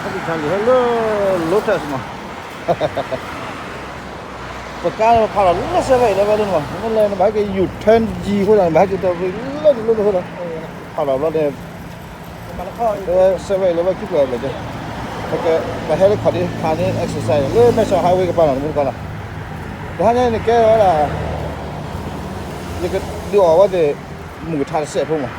ဟဲလၢ Lotus မး, ပကါဖးလီၤလၢ seven eleven လၢမး, မ့ၢ်လဲၤနဘၣ်ဟဲက့ၤ U-turn ယံၤအဃိသတး နဘၣ်ဟဲက့ၤတၢ်လၢလၢအဃိသတး, ဖးလီၤဘျီန့ၣ် seven eleven ခံပျၢ်ဘျီကဲ, ပဟဲလၢခီၣ်ဒ့ ဖးန့ၢ် exercise လၢမဲဆီး highway ကပၤနီၤ တမူတကိးနီၤ, တဟါညါန့ၣ်ကဲဝဲဒၣ် ယကဒုးအီၣ်ဝဲသ့ၣ် မုၢ်ကထါတစဲးဖိမး,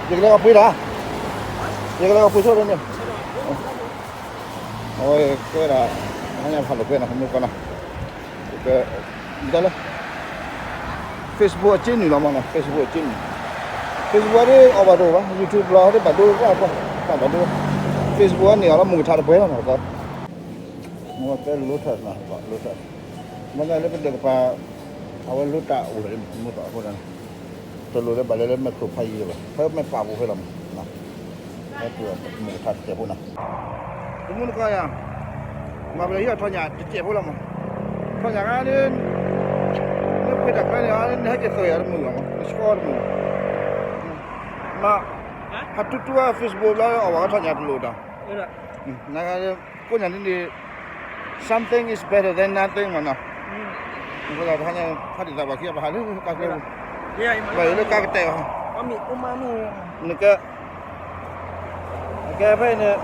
ယကလဲၤအီၣ်ပှ့ၤတၢ်, ယကလဲၤအီၣ်ပှ့ၤထိၣ်လၢန့ၣ်, အဝဲကဲဝဲဒၣ် ဟါညါဖးလိာ်ကွဲနီၤ တမူတကိးနီၤ, ဒ်လၢ Facebook အက့နုာ်လီၤမးနီၤ, Facebook အက့နုာ်, Facebook ဒ်အီၣ်ဘၣ်တအိၣ်ဘၣ်, YouTube ဘျီဒ်ဘၣ်ဒိဘၣ်ကွၢ်, တၢ်ဘၣ်ဒိ, Facebook န့ၢ်အီၤလၢမုၢ်ကထါတပှဲၤလီၤနီၤ, ကဲ Lotus နီၤ Lotus, မ့ၢ်လၢပဒိးကပၤ အဝဲလိတၢ်အိၣ်လီၤ မ့ၢ်သီအဃိန့ၣ် တလိၣ်လၢဘၣ်လဲၤလၢမဲာ်ခိၣ်ဖးယံၤလၢၤဘၣ်, ဖဲမဲာ်ပာ်ပူၤဖဲလီၤမး, ဟဲပှ့ၤမုၢ်ကထါတစဲးဖိနီၤ, တမူတကိးယၤ, မၤပှဲၤဟံၣ်အထီၣ်ညၣ်တစဲးဖိလီၤမး, ထီၣ်ညၣ်ခါန့ၣ် မ့ၢ်ပှ့ၤတၢ်ကျဲန့ၣ် နဟဲက့ၤသိးယၤတမုာ်ဘၣ်မး, နဆှီတမုာ်ဘၣ်, မ့ၢ် ဟးတူၢ်တူၢ်ဝဲ Facebook လၢအီၣ်ဘၣ်ထီၣ်ညၣ်တလိၣ်ဒီး န ကိးညါန့ၣ်န့ၣ် something is better than nothing မးနီၤ, အဃိသတးတဟါညါ ဖးဒံးသးပှၤခံဂၤပဟးလၢကါကျဲပူၤ, ဘၣ်အံၤလၢကါကတဲာ်အီၤ, နကဲ, ကဲဖဲအံၤန့ၣ်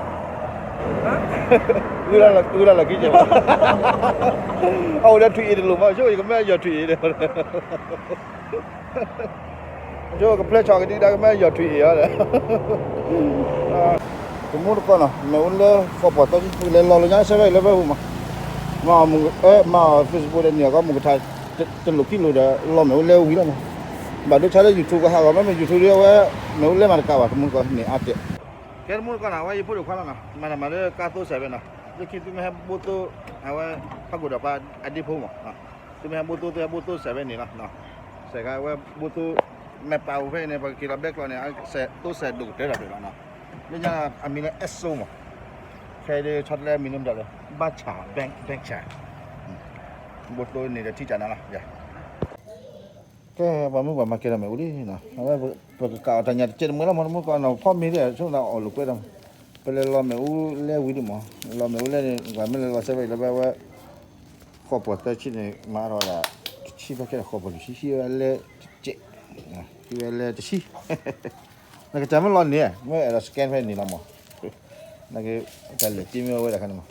ဝံလၢလီၢ်ခံကဲဘၣ်, အအိၣ်ဒီးထွံၣ်အ့ၣ်တလိၣ်ဘၣ်, ဆိကမိၣ်ယကမ့ၢ်ယီၤထွံၣ်အ့ၣ်ဒီး ဆိကဖျဲဆီၣ်ကဒံကဒါကမ့ၢ်ယီၤထွံၣ်အ့ၣ်အီၤဒီး, တမူတကိးနီၤ မ့ၣ်အူလဲဃိးပီၢ်သၢဆံ လဲၤလီၤလိာ်ညါ seven eleven ပူၤမး, မ့ၢ် Facebook ဒီးန့ၢ်အီၤကီးမုၢ်ကထါ တလိၣ်ခံလိၣ်ဒီး လီၤမ့ၣ်အူလဲဝံၤလီၤမး, ဘၣ်ဒိဆါလၢ YouTube ကဟးဂီၤ မ့မ့ၢ် YouTube ဒ်အဝဲ မ့ၣ်အူလဲမၤတကးဘၣ် တမူတကိးန့ၢ်အါတဲာ်, ကဲတမူတကိးနီၤ အဝဲယဖိဒိၣ်ခွါလီၤနီၤ မၤတၢ်မၤလၢကါသိစဲးဖဲနီၤ လၢခံသုမ့ၢ်ဟဲဘိသိ အဝဲ ဖးကိၣ်ဒီးပှၤအဒ့ဖိမး သုမ့ၢ်ဟဲဘိသိ သုဟဲဘိသိစဲးဖဲန့ၣ်လီၤ, စဲးခါအဝဲဘိသိ မဲာ်ပာ်အိၣ်ဖဲန့ၣ် ပကက့ၤလီၤဘဲကျီးန့ၣ် သိစဲးဒိၣ်ကတၢၢ်တၢ်ဒိၣ်လီၤနီၤ, လၢညါအမံၤလၢ Esso မး, ခဲအံၤဒ်ဆီတလဲအမံၤလၢမတၤလဲၣ် ဘၣ်ဆၣ် ဘဲၣ်ဆၣ်, ဘိသိန့ၣ်ဒီးထံၣ်ကနၤလီၤ, ကဲပှၤမုၣ်ပှၤမၤကဲထီၣ်မ့ၣ်အူလံနီၤ အဝဲပကကးအီၤတၢ်ညၣ်တစဲးတမှဲၤလီၤမး တမူတကိးနီၤ ဖီမ့ၤဒ်ဆိကမိၣ်အီၣ်လိာ်ကွဲဒီး, ပလဲၤလီၤမ့ၣ်အူလဲဝံၤဒ်မး လီၤမ့ၣ်အူလဲန့ၣ် ပှၤမ့ၢ်လဲၤလီၤ seven eleven ဝဲ ဃိးပီၢ်သၢဆံန့ၣ် မၤထီၣ်ဝဲဒၣ် တဆံဖဲကဲဃိးပီၢ်လွံၢ်ဆံ ဟံးဝဲလဲတစဲး, ဟံးဝဲလဲတဆံ, နကစၢ်မ့ၢ်လီၤန့ၣ် မ့ၢ်အဲၣ်ဒိး scan ဖဲန့ၣ်လီၤမး, နက တၢ်လဲၤတ့မ့ၢ်ဝဲဒၣ်ခါန့ၣ်မး,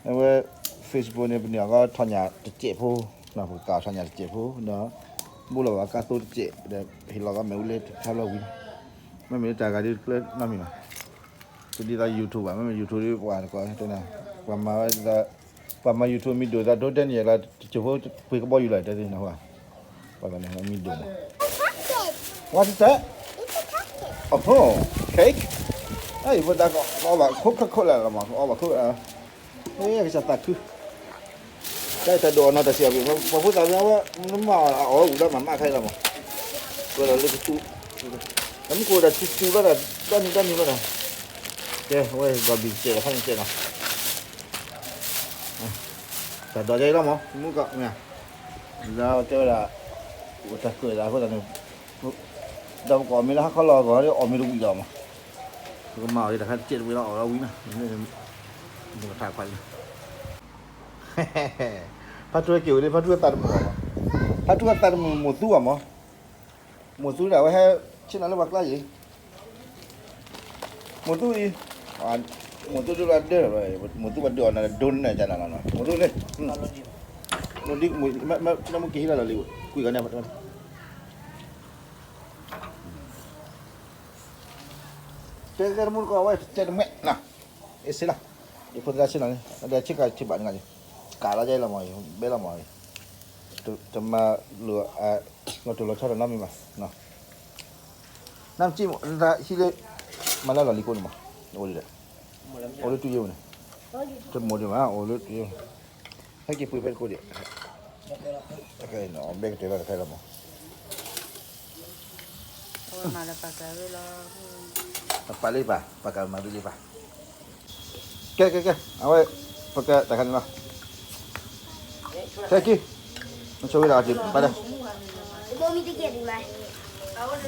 အဝဲ Facebook န့ၣ် ပန့ၢ်အီၤကီးထီၣ်ညၣ်တစဲးဖိ, ပကကးထီၣ်ညၣ်တစဲးဖိဒီး ဘိလီၤဘၣ်ကါသိတစဲးဒီး ဟ့ၣ်လီၤကီးမ့ၣ်အူလဲတဆါလီၤဝံၤ, မ့မ့ၢ်တၢ်ဂၤဒ်တကျၢနီတမံၤဘၣ် တဒ်သိး YouTube ဘၣ် မ့မ့ၢ် YouTube ဒ်ပှၤတကိးတဲနၤ, ပှၤမၤဝဲဒ်သိး ပှၤမၤ YouTube မံၤဒိၣ်သးဒိတဲနံၤလီၤ တစိၢ်ဖိပှ့ၤကဘီယူၤလီၤတဲသ့ၣ်နၢ်ဟူဧါ, ပှၤမံၤဒိၣ်မး, What is that? Oh, cake? ယဖိသၣ်ကအီၣ်ဘၣ် Coca-Cola လီၤမး ကအီၣ်ဘၣ် Coca ကစၢ်သးခု တၢ်တၢ်ဒိးအီၣ်နီၤတၢ်စံးအီၤ ပှၤဖိသၣ်မ့ၢ်ဝဲ နမၤအီၣ်အီၣ်ဝံၤလီၤမးမးခဲအံၤလီၤမး, ဝဲလီၤလၢကသူ, နမ့ၢ်ကိးဒီးဆူဆူလီၤဒီး ဒၣ်နံၤဒၣ်နံၤလီၤဒီး, ကဲ အဝဲဂီၤဘံၣ်စဲးဒီးဖးန့ၣ်စဲးနီၤ, တၢ်ဒိးယဲအံၤလီၤမး မုၢ်ကီးမ့ၢ်, လၢတဲဝဲဒၣ်, အိၣ်တၢ်ကွဲးဒၣ်အဃိသတးန့ၣ်, ဒီးပကအီၣ်မ့ၤလၢဟါခီလီၤဂီၤဒီးအီၣ်မ့ၤတဝံၤလီၤမး, ပကမၤအီၣ်လံတခါတစဲးတဝံၤလီၤအီၣ်လီၤဝံၤနီၤ, မ့ၢ်ကထါခွါလံ ဖးထူက့ၤဝဲလံ ဖးထူအသးတမုာ်ဘၣ်မး, ဖးထူအသးတမုာ်မိၢ်သူဘၣ်မး, မိၢ်သူဒၣ်ဝဲဟဲ ဆ့ၣ်နီၤလၢပှၤကျါယံၤ, မိၢ်သူအံၤ, မိၢ်သူဒုလီၤဒၢ, မိၢ်သူပှၤဒုးအီၣ်နၤဒိနၢ်ကနၤလီၤ, မိၢ်သူန့ၣ်, မိၢ်ဒု, မ့ၢ်က့ၤဟံးလီၤလီၤလံ, ကွံာ်ဂီၤန့ၣ် တဲကဲတမူတကိးဝဲ တဲတမှဲနီၤ, အ့ၣ်စ့လီၤ, ယဖိသၣ်ဆ့ၣ်နီၤန့ၣ် အဒီးဆ့ကၤဆ့ဘၣ်န့ၣ်ဂၤန့ၣ်, ကးလီၤယဲလီၤမး, ဘဲလီၤမး, တမၤလိာ်, လီၤတိၢ်လီၤဆီတနီတမံၤဘၣ်, နမ့ၢ်စံး, ဟံးလၢ, မၤလၢလီၢ်လံၤကိးန့ၣ်မး, အိၣ်လံဒီး, အိၣ်လၢတုၤယဲၢ်န့ၣ်, တမိၢ်ဒံးမး အိၣ်လၢတုၤယဲၢ်, ဟဲက့ၤပှ့ၤဖဲတကိးဒံး, ဘဲကတဲာ်လီၤတခါလီၤမး ပာ်လံပာ်, ပကမၤဒ်လံပာ်, ကဲကဲကဲ, အဝဲ, ပကတၢ်ခါန့ၣ်လီၤ, ခဲက့ၤ, နဆိဝဲဒၣ်အီၤတံၢ်ပာ်လၢ,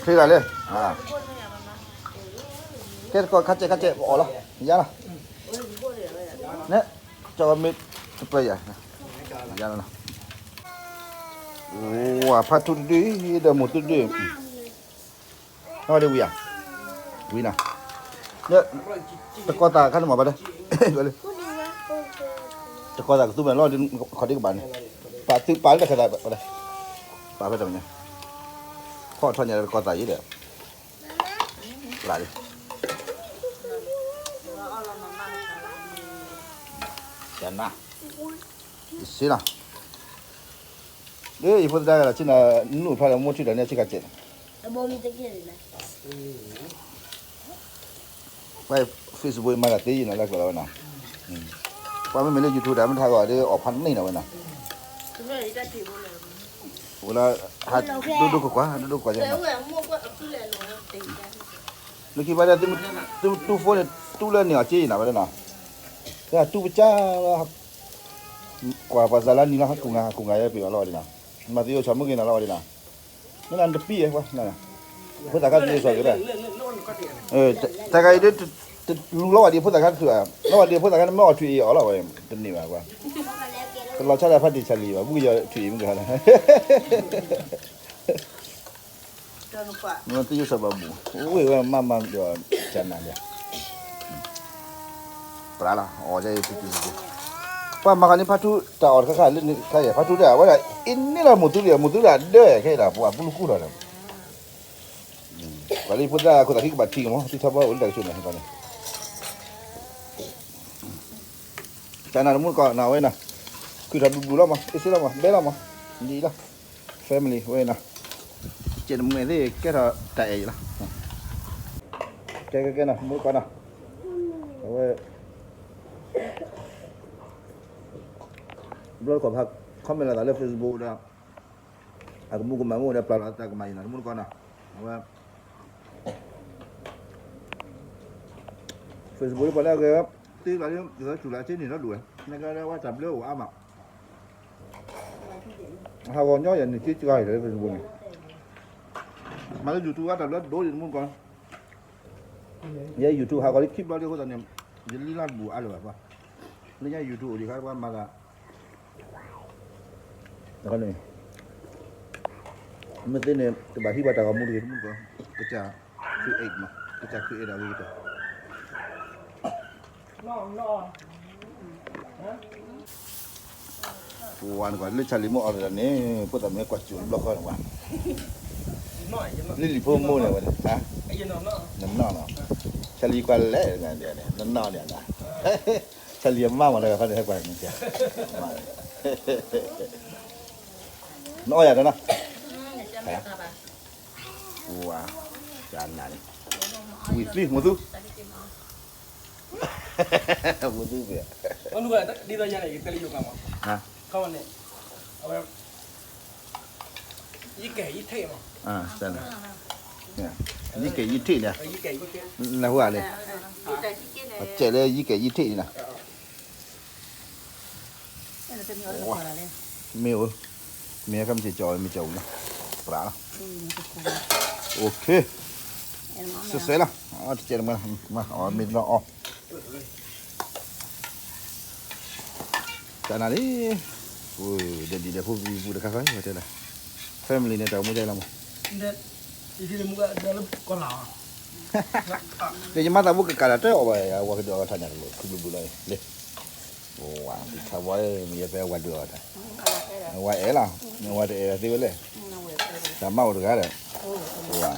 ချ့ဂၤလဲၣ်, ကဲတကီၢ်ခါကဲခါကဲ ပအီၣ်လီၤ, ယါလီၤ, နဲ, ကၠီမ့ၢ်တပၢၢ်ယၤ, ယါလီၤ, ဝၤဖးထူတဒု ဒီးမိၢ်သူတဒု ဟီဒ်ဝံၤဧါ, ဝံၤနီၤ, တကီၢ်သးခါန့ၣ်မၤဘၣ်ဒီး, တကီၢ်သးကသူမဲာ်လီၤ, ခီဒ်ကဘၣ်န့ၣ်, ပာ်သုပာ်လၢတၢ်ခၢၣ်သး, ပာ်ဖဲတၢ်မညါ, ဖီၣ်ထီၣ်ညါတကီၢ်သးအံၤဒီး, လၢ်လံ, ကနၣ်, ယစ့လီၤ, ယဖိသဒါဂၤလီၤ ဆ့နၤ, နုာ်ဖျါဒီးမိၢ်ထံဒီးန့ၣ်ဆ့ကၤစဲးန့ၣ် ပှၤ Facebook မၤတၢ်သ့ယံၤနီၤ လၢကျိာ်လီၤဝဲနီၤ, ပှၤမ့မ့ၢ်လၢ YouTube ဒီး မ့ၢ်တဟးဂီၤဒီး အီၣ်ဖးန့ၢ်နီၤဝဲနီၤ, ဝဲလၢ ဟးဒိၣ်ဒိၣ်ကွၢ်ကွၢ် ဒိၣ်ဒိၣ်ကွၢ်ကွၢ်နီၤ, လၢခံဘၣ်ဒီး သုတူၢ်ဖိန့ၣ် တူၢ်လၢန့ၣ်အီၤက့နီၤဝဲနီၤ, တူၢ်ပကၢ်လီၤ, ကွၢ်ပှၤစးလါနံၤလီၤ ဟးကူၣ်ငါ ဟးကူၣ်ငါယဲပ့ၤအီၤလီၤဝဲဒ်နီၤ, မၤသံယိၣ်ဆီမိၣ်က့ၤနီၤလီၤဝဲဒ်နီၤ, မ့ၢ်နတပံၢ်ယဲပှၤ ဖိသၣ်ခါသံယိၣ်ဆီက့ၤဘၣ်, တၢ်ဂၤအံၤဒ် တလူလီၤဝဲဒ်ဖိသၣ်ခါတချုးဘၣ်, လီၤဝဲဒ်ဖိသၣ်ခါန့ၣ် မ့ၢ်အီၣ်ထွံၣ်အံၤအီၣ်လီၤဝဲ တန့ၢ်ဘၣ်ပှၤ, တလီၤဆီဒၣ်ဖးတံၢ်ဆါလံဘၣ် ဘူးကယီၤထွံၣ်အံၤမ့ၢ်ကဟါလီၤ မ့ၢ်သံယိၣ်ဆီဘၣ်ဘူး, အိၣ်ဝဲမးမးဒီး ကနၣ်လံ, ပှၤလီၤ အီၣ်ကဲအံၤ ပှၤမၤဃီန့ၣ် ဖါထူတၢ်အီၣ်တခါခါလၢန့ၣ်ခါယဲၢ် ဖါထူတၢ်ဝဲဒၣ် အ့န့ၣ်လီၤ မိၢ်သူဒံး မိၢ်သူဒၣ်ဒၢခဲအံၤဒီး ပှၤပူၤလူၤကူၣ်လီၤဒီး ပှၤလၢဖိသၣ်ခိၣ်သးခံကဘၣ်ထံကမီၤ သံထီဘီအိၣ်လၢတၢ်ကဆိၣ်န့ၣ် ကနၣ်တမူတကိးနၤဝဲနၤ, ခုၣ်ထီၣ်ဘျုးဘျုးလီၤမး အ့ၣ်စ့လီၤမး ဘဲလီၤမး, လံလီၤ, family ဝဲနၤ, ကဲတမူအဲၣ်သ့ၣ် ကဲထီၣ်တၢ်အဲၣ်ယံၤလီၤ, ကဲကဲကဲနၤ မူတကိးနၤ, အဝဲ ဘျီတခီၣ်ဖး comment လီၤသးလၢ Facebook ဒီး အကမူကမၣ်မ့ၢ်ဒီးပျၢ်လီၤသးကမၣ်အံၤနီၤ တမူတကိးနီၤ, အဝဲ Facebook လၢပှၤလၢအဂဲၤ သ့လီၤလၢ ယသးစူၤလၢအစ့န့ၣ်ဒီဒူၣ်ဝဲ နကဝဲတၢ်ဘျၢအိၣ်အါမး, ဟးဂီၤညီယၤန့ၣ် က့ကဂၤအံၤလၢ Facebook န့ၣ်, မၤလၢ YouTube အတၢ်ဘျၢဒိၣ်ဒံးတမူတကိး ယဲ YouTube ဟးဂီၤလံခံဘျီဒံးအဃိသတးန့ၣ် ယလံလီၢ်တဘူၣ်အါလၢၤဘၣ်ပှၤ, လၢညါ YouTube အိၣ်ဒံးခါပှၤမၤသး, န့ၣ်, မ့ၢ်သ့န့ၣ် တဘၣ်ဟံးပှၤတၢ်ဂီၤမူတဂ့ၤ တမူတကိး, ကစၢ် create မး ကစၢ် create အဂ့ၤကတၢၢ် ပှၤနကွၢ်လၢ Charlie မ့ၢ်အီၣ်တၢ်န့ၣ် ဖိသၣ်မ့ၢ်ကွၢ်စူၣ်တဘျီဃီန့ၣ် ပှၤ လံလံဖိမိၢ်န့ၣ်ဝဲန့ၣ် နနီၢ်နီၢ် Charlie ကွၢ်လဲၣ် နနီၢ်န့ၣ် Charlie အမါမၤတၢ်ခါန့ၣ် ဟဲကွၢ်န့ၣ် နအီၣ်ယၤတနီၤ ဝၤ ကနၣ်န့ၣ် ဝံၤသံ မိၢ်သူ မိၢ်သူ ဒ်သိးယၤန့ၣ် ယတဲလၢယိၤကျါမး ခီန့ၣ် အဝဲ ယကဲယထံၣ်မး ယကဲယထံၣ်န့ၣ် နဟူဧါန့ၣ် အစဲးလၢယကဲယထံၣ်န့ၣ် မ့ၢ်အိၣ် မ့ၢ်ခါမ့ၢ်ကၠီ မ့ၢ်ကၠီဝံၤလီၤ ပှၤလီၤ OK စဲးစဲးလီၤ တကဲးတမံၤ မ့ၢ်တနီၤအီၣ် ကနၣ်လံ ဒဲးဒံးဒဲးဖိပူၤတခါခါ ဝဲတဲဒၣ် family န့ၣ် တၢ်မူတဲလီၤမး ဒီးယမါသးဖိကကးလီၤ တအီၣ်ဘၣ် ဝၤကဒုးအီၣ်ထါညါတလိၣ် ခုဘျုးဘျုးလီၤ လၢ ဝၤ ထါဝဲ မ့ၢ်ယဲဖဲဝၤဒုးအီၣ်တၢ် ဝၤအဲၣ်လီၤ ဝၤတအဲၣ်သ့ဝဲလဲၣ် တၢ်မါအိၣ်တဂၤဒီး ဝၤ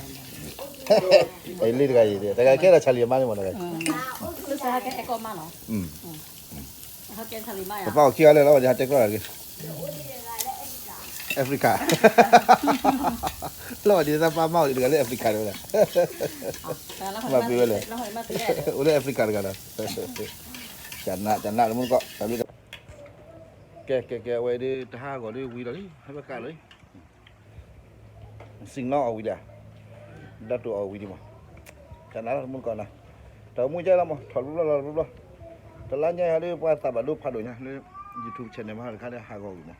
အဲၣ်လံတဂၤအံၤ တဂၤကဲဒီး Charlie အမါန့ၣ်မး တဂၤ ပပၢ်အိၣ်ခံဂၤလၢာ်လီၤ ဝဲဒၣ်ဟးတဲကျီတၢ်တဂ့ၤ Africa လီၤဒ်သးပၢ်မါအိၣ်ဒံးတဂၤလၢ Africa တဂၤ မၤပ့ၤဝဲလဲၣ် အိၣ်လၢ Africa တဂၤဒီး ကနၣ် ကနၣ်တမူတကိး တၢ်ဘျုး ကဲ ကဲ ကဲ အဝဲဒၣ်တဟးဂီၤဒၣ်ဝံၤလီၤလံ ဟဲဘၣ်ကးလီၤလံ စံၣ်နီၤအီၣ်ဝံၤလံ ဒီးတိၢ်အီၣ်ဝံၤလံမး ကနၣ်လီၤတမူတကိးနီၤ တၢ်မူကဲလီၤမး ထီၣ်ဘျီဘျီလီၤဘျီဘျီ တလါညါဟဲဒၣ်ပှၤသးဘၣ်ဒိဖးဒိၣ်ညါလၢ YouTube channel မးတခါဒီးဟးဂီၤဝံၤမး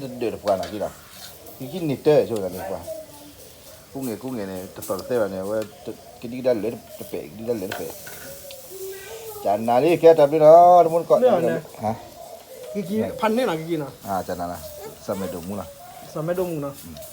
တၢ်တဒၢးတပှၢ်နီၤက့လီၤ, ကကံၣ်န့ၢ်တၢ်ဆိတၢ်န့ၣ်ပှၢ်, ကူၣ်ငဲၤကူၣ်ငဲၤန့ၣ် တသီၣ်တသဲဘၣ်န့ၣ် အဝဲ ကဒံကဒါလၢတပဲာ် ကဒံကဒါလၢတပဲာ်, ကနၤလံ ကဲတၢ်ဘျုးနီၤ တမူတကိး, ဖးန့ၣ်နီၤကကံၣ်နီၤ, ကနၤလီၤ, စီၤမဲဒိၣ်မူလီၤ, စီၤမဲဒိၣ်မူနီၤ